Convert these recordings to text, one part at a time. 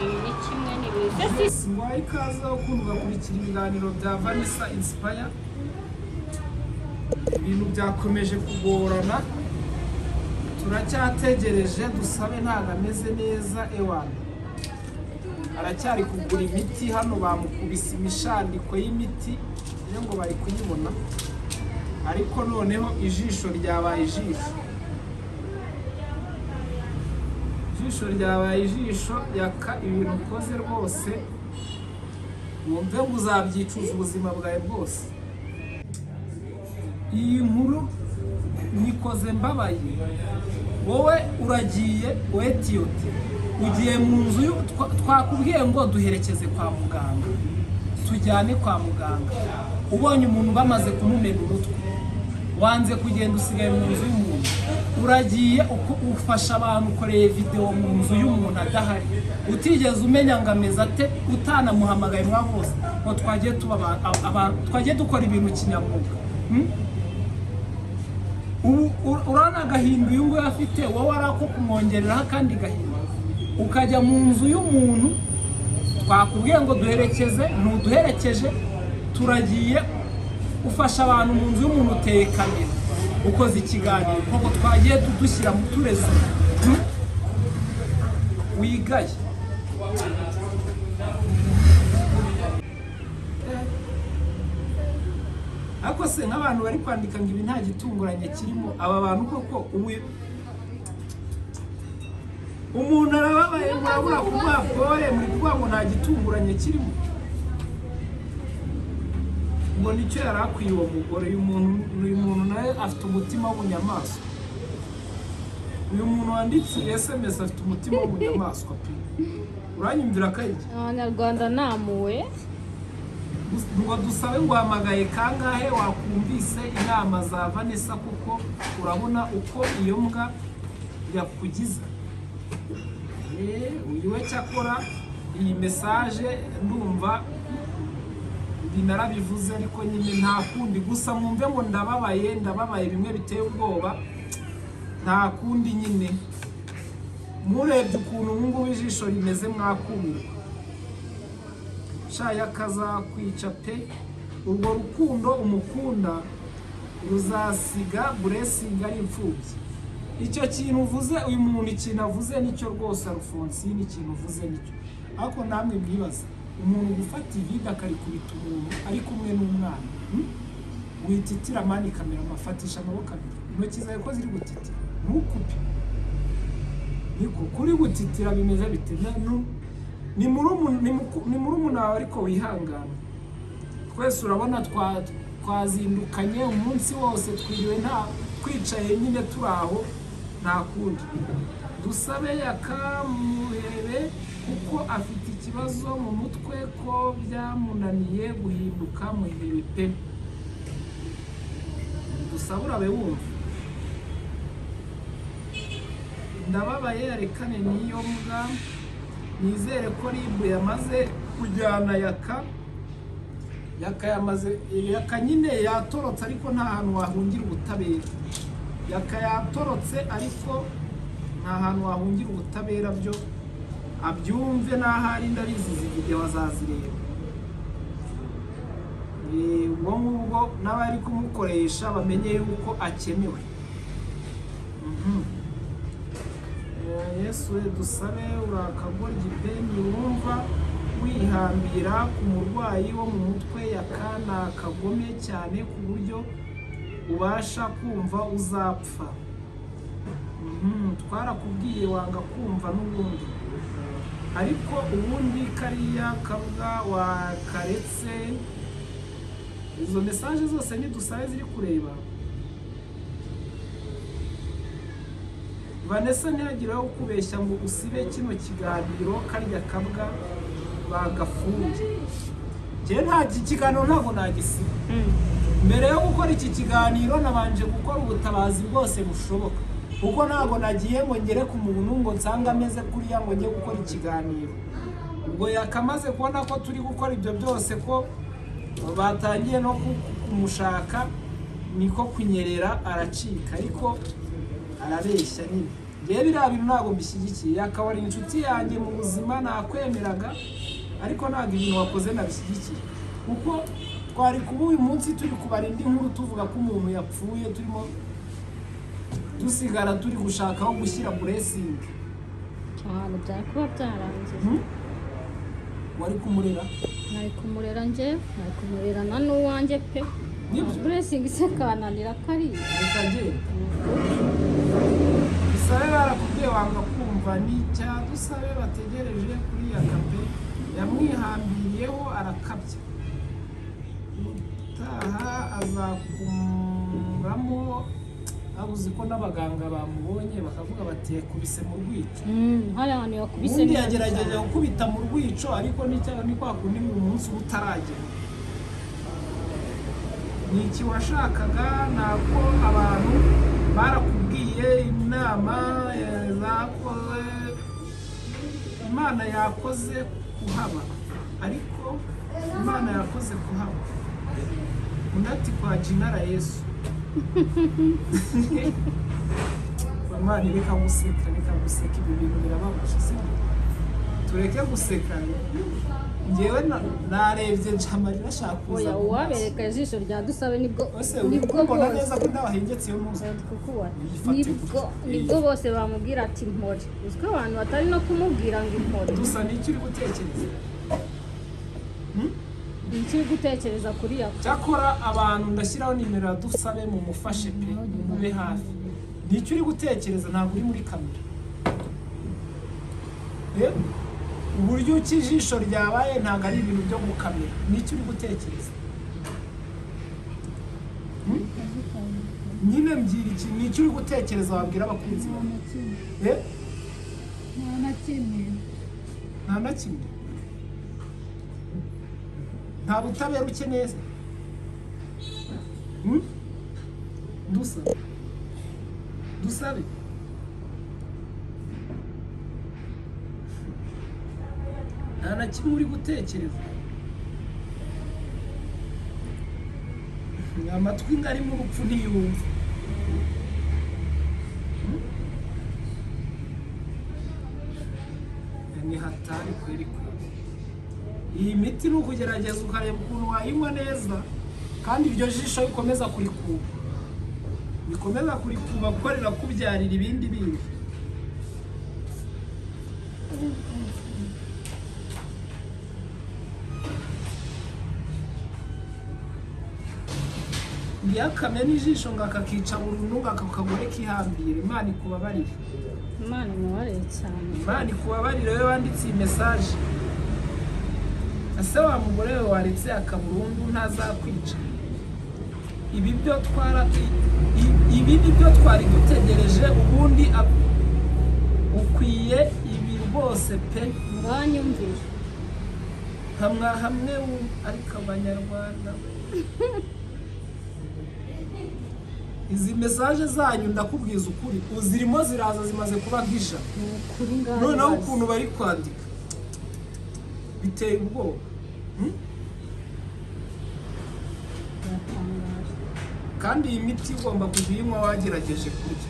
Ni kimwe n'ibindi. Si nguhaye ikaze ukunda ugakurikira ibiganiro bya Vanessa Inspire. Ibintu byakomeje kugorana, turacyategereje. Dusabe ntabwo ameze neza, ewana aracyari kugura imiti. Hano bamukubise imishandiko y'imiti, niyo ngo bari kuyibona, ariko noneho ijisho ryabaye ijisho, ijisho ryabaye ijisho. Yaka, ibintu ukoze rwose wumve ngo uzabyicuza ubuzima bwawe bwose. Iyi nkuru nyikoze mbabaye. Wowe uragiye wetiyote, ugiye mu nzu, twakubwiye ngo duherekeze kwa muganga, tujyane kwa muganga. Ubonye umuntu bamaze kumumena umutwe, wanze kugenda, usigaye mu nzu y'umuntu. Uragiye ufasha abantu, ukoreye videwo mu nzu y'umuntu adahari, utigeze umenya ngo ameze ate, utanamuhamagaye. Mwa bose ngo twagiye tuba twagiye dukora ibintu kinyamwuga. Ubu urabona agahinda uyu nguyu afite, wowe ari ako kumwongereraho akandi gahinda, ukajya mu nzu y'umuntu. Twakubwiye ngo duherekeze, ntuduherekeje. Turagiye, ufasha abantu mu nzu y'umuntu, uteye kamera, ukoze ikiganiro koko twagiye tudushyira mu turezo. Wigaye. Ariko se nk'abantu bari kwandika ngo ibi nta gitunguranye kirimo, aba bantu koko, ubu umuntu arababaye, murabura kumuha pole, muri kuvuga ngo nta gitunguranye kirimo, ngo nicyo yari akwiye uwo mugore. Uyu muntu nawe afite umutima w'ubunyamaswa. Uyu muntu wanditse iyi SMS afite umutima w'ubunyamaswa pe. Uranyumvira akayiki? Abanyarwanda namuwe. Ngo dusabe ngo uhamagaye kangahe? Wakumvise inama za Vanessa kuko urabona uko iyo mbwa yakugiza. Uyu we cyakora iyi message ndumva ndi narabivuze, ariko nyine nta kundi. Gusa mwumve ngo ndababaye, ndababaye bimwe biteye ubwoba. Nta kundi nyine, murebye ukuntu ubu ngubu ijisho rimeze mwakumirwa. Sha, akazakwica pe. Urwo rukundo umukunda ruzasiga Blessing ari imfubyi. Icyo kintu uvuze, uyu muntu ikintu avuze nicyo rwose. Alphonsine, ikintu uvuze nicyo, ariko namwe mwibaza umuntu gufata ivide akarikubita umuntu ari kumwe n'umwana, Wititira man, kamera, amafatisha amaboko abiri, intoki zawe ko ziri gutitira, ntukupe. Niko kuri gutitira bimeze bite? Ni murumuna wawe, ariko wihangana. Twese urabona twazindukanye umunsi wose, twiriwe nta twicaye nyine, turi aho, nta kundi. Dusabe yakamuhebe kuko afite ikibazo mu mutwe, ko byamunaniye guhinduka. Muhebe pe. Dusabe urabe wumva ndababaye, arekane n'iyo mbwa. Nizere ko RIB yamaze kujyana Yaka. Yaka yamaze, Yaka nyine yatorotse, ariko nta hantu wahungira ubutabera. Yaka yatorotse, ariko nta hantu wahungira ubutabera. Byo abyumve, n'ahari ndabizi izi video azazireba. Ubwo ngubwo n'abari kumukoresha bamenye yuko akenewe. Yesu we, Dusabe urakagoryi pe. Ntiwumva wihambira ku murwayi wo mu mutwe. Yaka ni akagome cyane ku buryo ubasha kumva uzapfa. Twarakubwiye wanga kumva n'ubundi. Ariko ubundi kariya kabwa wakaretse. Izo message zose nidusabe ziri kureba. Vanessa, ntihagire aho ukubeshya ngo usibe kino kiganiro, karya kabwa bagafunge. Njyewe nta kiganiro ntabwo nagisiba. Mbere yo gukora iki kiganiro nabanje gukora ubutabazi bwose bushoboka, kuko ntabwo nagiye ngo ngere ku muntu ngo nsange ameze kuriya ngo njye gukora ikiganiro. Ubwo yakamaze kubona ko turi gukora ibyo byose, ko batangiye no kumushaka, niko kunyerera aracika, ariko arabeshya nyine. Ngewe biriya bintu ntabwo mbishyigikiye. Akaba ari inshuti yanjye mu buzima, nakwemeraga, ariko ntabwo ibintu wakoze nabishyigikiye, kuko twari kuba uyu munsi turi kubara indi nkuru tuvuga ko umuntu yapfuye, turimo dusigara turi gushaka aho gushyira Blessing. Cyane, byari kuba byarangiye. Wari kumurera. Nari kumurera njye, nari kumurerana n'uwanjye pe. Nibyo. Blessing se kananira kariya? Reka genda. Dusabe barakubwiye wanga kumva. Ni icya Dusabe bategereje kuri Yaka pe, yamwihambiriyeho arakabya. Utaha azakumuramo. Abuze ko n'abaganga bamubonye bakavuga bati yakubise mu rwico. Hari ahantu yakubise Ubundi neza yagerageje cyane. gukubita mu rwico, ariko ni kwa kundi ngo umunsi uba utaragera. Ni iki washakaga? Ntabwo abantu barakubwiye inama zakoze. Imana yakoze kuhaba, ariko Imana yakoze kuhaba. Undi ati kwa jinara Yesu. Imana, reka guseka, reka guseka, ibi bintu birababaje, sibyo? Tureke guseka. Njyewe narebye nca amarira ashaka kuza Oya, mu maso. uwabereka ijisho rya Dusabe nibwo Ese uri nibwo kumbona bose neza ko ndabahengetse iyo ntuza? Kukubona. Uyifate Nibwo gutya. nibwo bose bamubwira ati mpore. Uziko abantu batari no kumubwira ngo impore. Dusa n'icyo uri gutekereza? Icyo uri gutekereza kuri Yaka? Cyakora abantu, ndashyiraho nimero ya Dusabe, mumufashe pe, mumube hafi. Nicyo uri gutekereza? Ntabwo uri muri kamera. Uburyo ki ijisho ryabaye ntabwo ari ibintu byo gukamera. Nicyo uri gutekereza? Hmm? Nyine mbwira iki, nicyo uri gutekereza wabwira abakunzi bawe? Eh? Nta na kimwe. Nta na kimwe? Nta butabera ukeneye se? Hmm? Dusa, Dusabe, nta na kimwe uri gutekereza? Amatwi ngo arimo urupfu ntiyumva. Hmm? Ni hatari kweri kweri. Iyi miti ni ukugerageza ukareba ukuntu wayinywa neza, kandi iryo jisho rikomeza kurikuba, rikomeza kurikuba, kuko rirakubyarira ibindi bindi. Ntiyakamena ijisho ngo akakica burundu, ngo ako kagore kihambire. Imana ikubabarire. Imana imubarire cyane. Imana ikubabarire wowe wanditse iyi message. Ese wa mugore we, waretse akaburundu, ntazakwica? Ibi byo twara ibi ni byo twari dutegereje ubundi. Ukwiye ibi rwose pe. Nganyumvire. Hamwe hamwe ariko Abanyarwanda, izi message zanyu, ndakubwiza ukuri, zirimo ziraza zimaze kuba nk'ijana. Ni ukuri, ngaho. Noneho ukuntu bari kwandika biteye ubwoba. Hmm? Biratangaje. Kandi iyi miti ugomba kujya uyinywa wagerageje kurya.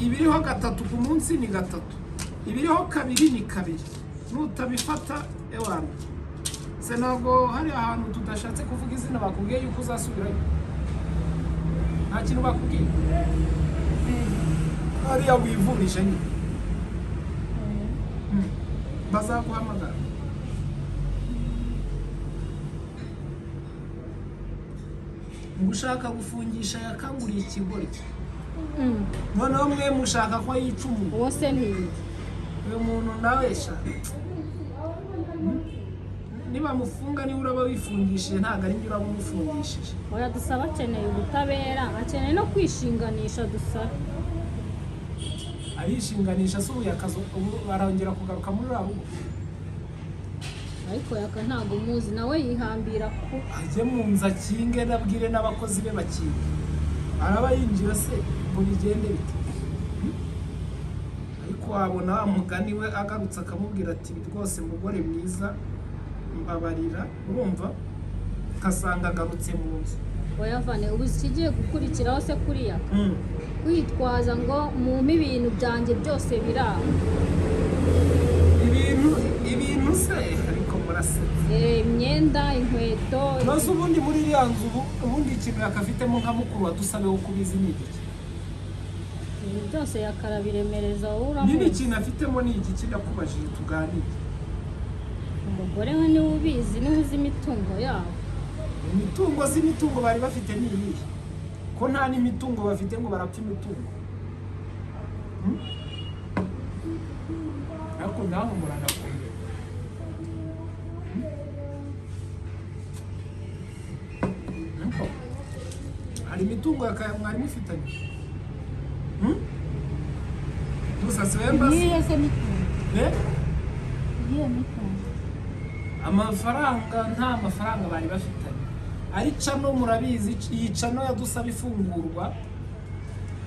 Ibiriho gatatu ku munsi ni gatatu, ibiriho kabiri ni kabiri. Nutabifata, ewana se, ntabwo hari ahantu tudashatse kuvuga izina bakubwiye yuko uzasubirayo? Nta kintu bakubwiye hariya wivurije nyine? Bazaguhamagara. Ngo ushaka gufungisha yakanguriye ikigoryi. Noneho mwe mushaka ko yica umuntu. Uwo se ntiyiga. Uyu muntu nawe sha, nibamufunga niba uraba wifungishije, ntabwo ari njye uraba umufungishije. Oya, Dusaba akeneye ubutabera, akeneye no kwishinganisha, Dusabe. Arishinganisha se ubu? Yakaza ubu arongera kugaruka muri uriya rugo? Ariko Yaka ntabwo umuzi, nawe yihambira ku Ajye mu nzu akinge, nabwire n'abakozi be bakinge. Araba yinjira se ngo bigende bite? Hmm? Ariko wabona wa mugani we agarutse akamubwira ati rwose mugore mwiza, mbabarira, urumva ugasanga agarutse mu nzu. Oya vane, ubu ikigiye gukurikiraho se kuri Yaka? Kwitwaza ngo mumpe ibintu byanjye byose biraho. Ibintu se, ariko murasetsa. Imyenda, inkweto. Maze ubundi muri iriya nzu, ubundi ikintu yakafitemo nka mukuru wa Dusabe wo kubizi ni igiki? Ibintu byose yakarabiremereza, wowe Nyine uramuzi. ikintu afitemo ni igiki? Ndakubajije tuganire. Umugore we niwe ubizi, niwe uzi imitungo yabo. Imitungo si imitungo bari bafite ni iyihe, ko nta n'imitungo bafite ngo barapfa imitungo? Ariko nawe muranakomeye. Ariko hari imitungo ya kaya mwari mufitanye? Dusa si wowe mbaza. Iyihe se mitungo? Eh? Iyihe mitungo? Amafaranga, nta mafaranga bari bafitanye. Ari channel, murabizi, iyi channel yadusaba ifungurwa,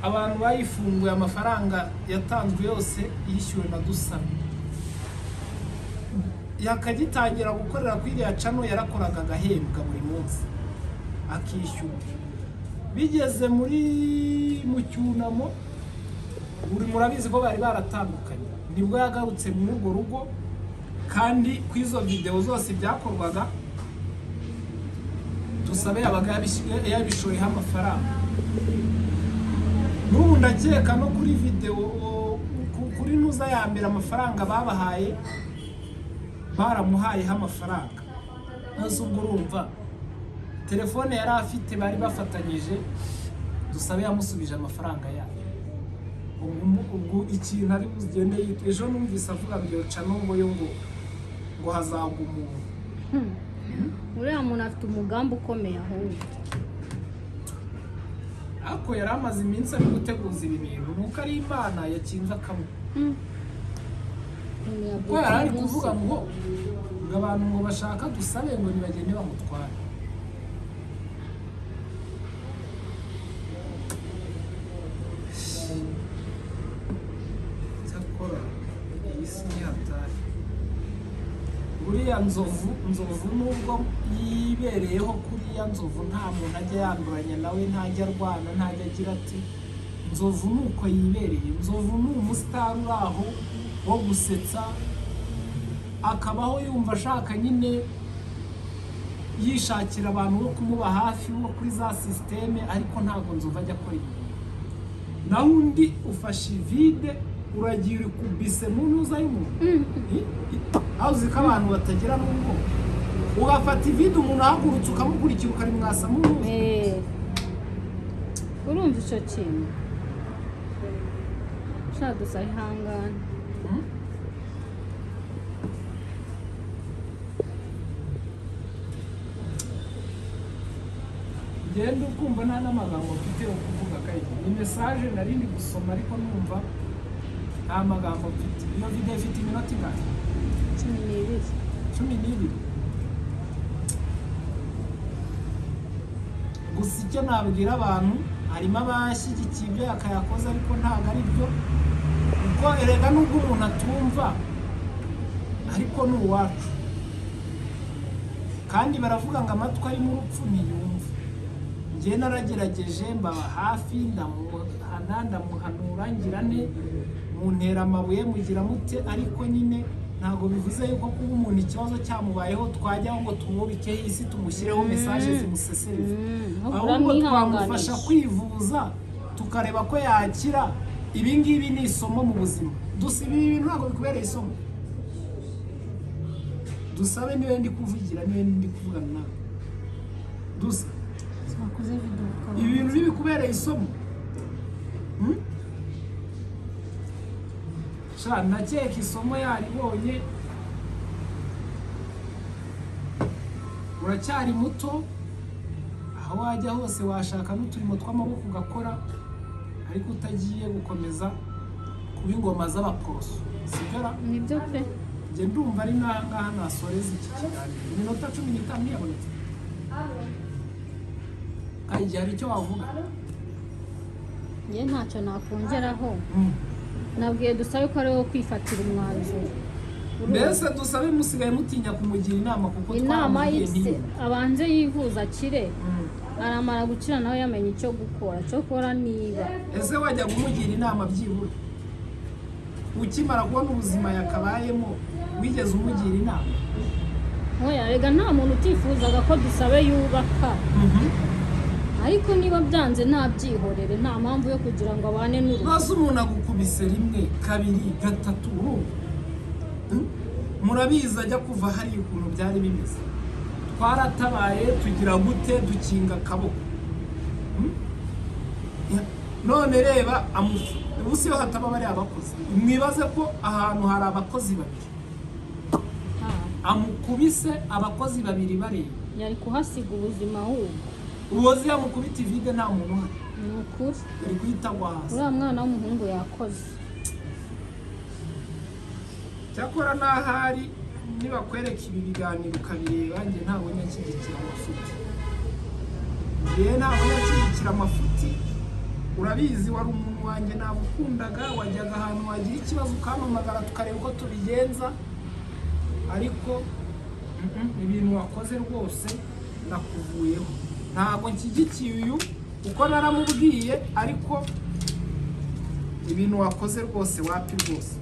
abantu bayifunguye, amafaranga yatanzwe yose yishyuwe na Dusabe. Yakagitangira gukorera kuri iriya channel, yarakoraga agahembwa buri munsi akishyura. Bigeze muri mu cyunamo, buri murabizi ko bari baratandukanye, nibwo yagarutse muri urwo rugo. Kandi ku izo videwo zose byakorwaga, Dusabe yabaga yabishoyeho amafaranga. N'ubu ndakeka no kuri videwo kuri ntuza ya mbere, amafaranga babahaye, baramuhayeho amafaranga. Maze ubwo urumva telefone yari afite bari bafatanyije, Dusabe yamusubije amafaranga yayo. Ubwo ikintu ari bugende yitwa, ejo numvise avuga ngo iyo channel ngo yo ngo hazagwa umuntu. Uriya muntu afite umugambi ukomeye ahubwo. Ariko yari amaze iminsi ari guteguza ibi bintu, nuko ari Imana yakinze akaboko. Kuko yari ari kuvuga ngo abantu ngo bashaka Dusabe ngo nibagende bamutware. Cyakora iyi si ni hatari. Buriya Nzovu nubwo yibereyeho kuriya, Nzovu nta muntu ajya yanduranya nawe, ntajya arwana, ntajya agira ati. Nzovu ni uko yibereye. Nzovu ni umusitari uri aho wo gusetsa, akabaho yumva ashaka nyine yishakira abantu bo kumuba hafi bo kuri za système, ariko ntabwo Nzovu ajya akora ibintu. Naho undi ufashe ivide, uragiye uri kubise mu ntuza y'umuntu. Aho uzi ko abantu batagira n'ubwo ugafata ivide, umuntu ahagurutse ukamukurikira, ukarimwasa mu ntuza. Urumva icyo kintu ushaka gusa ihangane. Ngenda ukumva nta n'amagambo mfite yo kuvuga. Kayi ni message nari ndi gusoma, ariko numva nta magambo mfite. Iyo video ifite iminota ingana? 12. 12. Gusa icyo nabwira abantu, harimo abashyigikiye ibyo yakayakoze, ariko ntabwo ari byo, kuko erega nubwo umuntu atumva ariko ni uwacu. Kandi baravuga ngo amatwi arimo urupfu ntiyumva. Njye naragerageje mbaba hafi, ndamuhana, ndamuhanura, ngira nte, muntera amabuye, mugira mute, ariko nyine ntabwo bivuze yuko kuba umuntu ikibazo cyamubayeho twajyaho ngo tumwubikeho isi, tumushyireho message zimusesereza. Ahubwo twamufasha uramwihanganisha. kwivuza, tukareba ko yakira. Ibi ngibi ni isomo mu buzima. Dusiba ibi bintu, ntabwo bikubereye isomo. Dusabe niwe ndi kuvugira, niwe ndi kuvugana nawe, Dusa. Wakoze video ukaba Ibi bintu ntibikubereye isomo? Sha, ndakeka isomo yaribonye. Uracyari muto, aho wajya hose washaka n'uturimo tw'amaboko ugakora, ariko utagiye gukomeza kuba ingoma z'abaporoso, sibyo ra? Nibyo pe. Njye ndumva ari n'aha ngaha nasoreza iki kiganiro. Iminota 15 ntiyabonetse. Igihe hari icyo wavuga? Njye ntacyo nakongeraho. Nabwiye Dusabe ko ari wowe kwifatira umwanzuro. Mbese Dusabe musigaye mutinya kumugira inama kuko Inama twaramubwiye y'itse ntiyumve. abanze yivuza akire. Aramara gukira nawe yamenye icyo gukora, cyokora niba Ese wajya kumugira inama byibura ukimara kubona ubuzima yakabayemo, wigeze umugira inama? Oya, rega nta muntu utifuzaga ko Dusabe yubaka, ariko niba byanze ntabyihorere, nta mpamvu yo kugira ngo abane n'urugo. Maze umuntu agukubise rimwe, kabiri, gatatu, urumva? Murabizi ajya kuva hariya ukuntu byari bimeze. Twaratabaye, tugira gute, dukinga akaboko. None reba ubu si yo hataba bariya abakozi. Mwibaze ko ahantu hari abakozi babiri, amukubise abakozi babiri bareba. Yari kuhasiga ubuzima ahubwo. Uwozi yamukubita ivide nta muntu uhari, Ni ukuri. yari guhita agwa hasi. Uriya mwana w'umuhungu yakoze. Cyakora n'ahari nibakwereka ibi biganiro ukabireba, njye ntabwo nyashyigikira amafuti, njyewe ntabwo nyashyigikira amafuti. Urabizi, wari umuntu wanjye, nagukundaga, wajyaga ahantu wagira ikibazo ukampamagara tukareba uko tubigenza, ariko ibintu wakoze rwose nakuvuyeho. Ntabwo nshyigikiye uyu kuko naramubwiye, ariko ibintu wakoze rwose wapi rwose.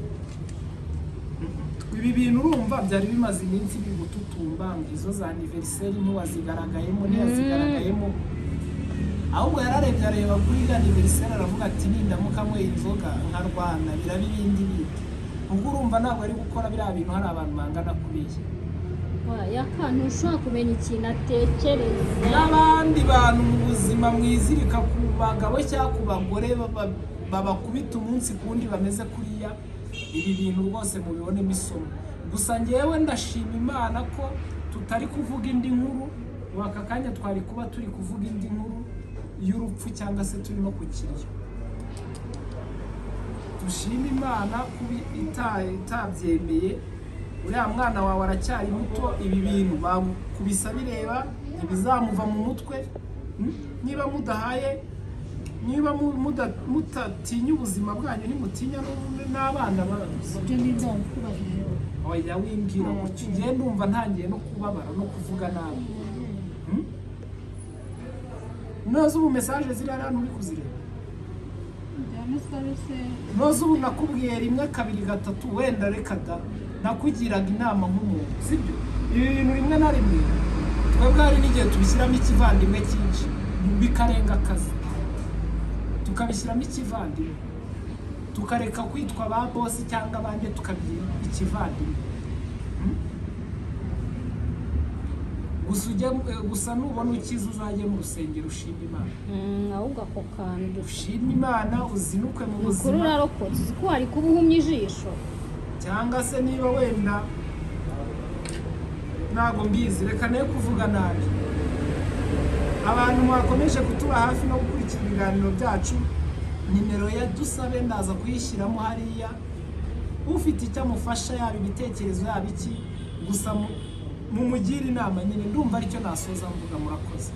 Ibi bintu urumva byari bimaze iminsi biri gututumba, ngo izo za anniversaire ntiwazigaragayemo, ntiyazigaragayemo. Ahubwo yararebye, areba kuri iriya anniversaire, aravuga ati: "Nindamuka nyweye inzoga nkarwana biraba ibindi bindi." Ubwo urumva ntabwo ari gukora biriya bintu hari abantu bangana kuriya. Yaka, ntushobora kumenya ikintu atekereza. N'abandi bantu mu buzima mwizirika ku bagabo cyangwa ku bagore babakubita umunsi ku wundi bameze kuriya, ibi bintu rwose mubibonemo isomo. Gusa ngewe ndashima Imana ko tutari kuvuga indi nkuru. Ubu aka kanya twari kuba turi kuvuga indi nkuru y'urupfu cyangwa se turi no ku kiriyo. Dushima Imana kuba itabyemeye. Uriya mwana wawe aracyari muto, ibi bintu bakubisa bireba ntibizamuva mu mutwe. Niba mudahaye, niba mutatinya ubuzima bwanyu, ntimutinya n'abana Ibyo ngibyo wabikubajije. Oya, wimbwira gutyo, ngiye ndumva ntangiye no kubabara no kuvuga nabi. Noza ubu message ziri hariya nturi kuzireba? Bya message se? Noza ubu nakubwiye rimwe, kabiri, gatatu, wenda reka da, nakugiraga inama nk'umuntu, sibyo? Ibi bintu rimwe na rimwe twebwe hari n'igihe tubishyiramo ikivandimwe cyinshi bikarenga akazi, tukabishyiramo ikivandimwe, tukareka kwitwa ba boss cyangwa abandi, tukabigira ikivandimwe. Gusa ujye, gusa nubona ukiza uzajye mu rusengero ushima Imana. Ahubwo ako kantu Ushima Imana, uzinukwe mu ni ukuri. buzima. Urarokotse, uzi ko wari kuba uhumye ijisho. Cyangwa se niba wenda ntabwo mbizi, reka nayo kuvuga nabi. Abantu mwakomeje kutuba hafi no gukurikira ibiganiro byacu, nimero ya Dusabe ndaza kuyishyiramo hariya. Ufite icyo amufasha, yaba ibitekerezo, yaba iki, gusa mumugire inama nyine. Ndumva aricyo nasoza mvuga. Murakoze.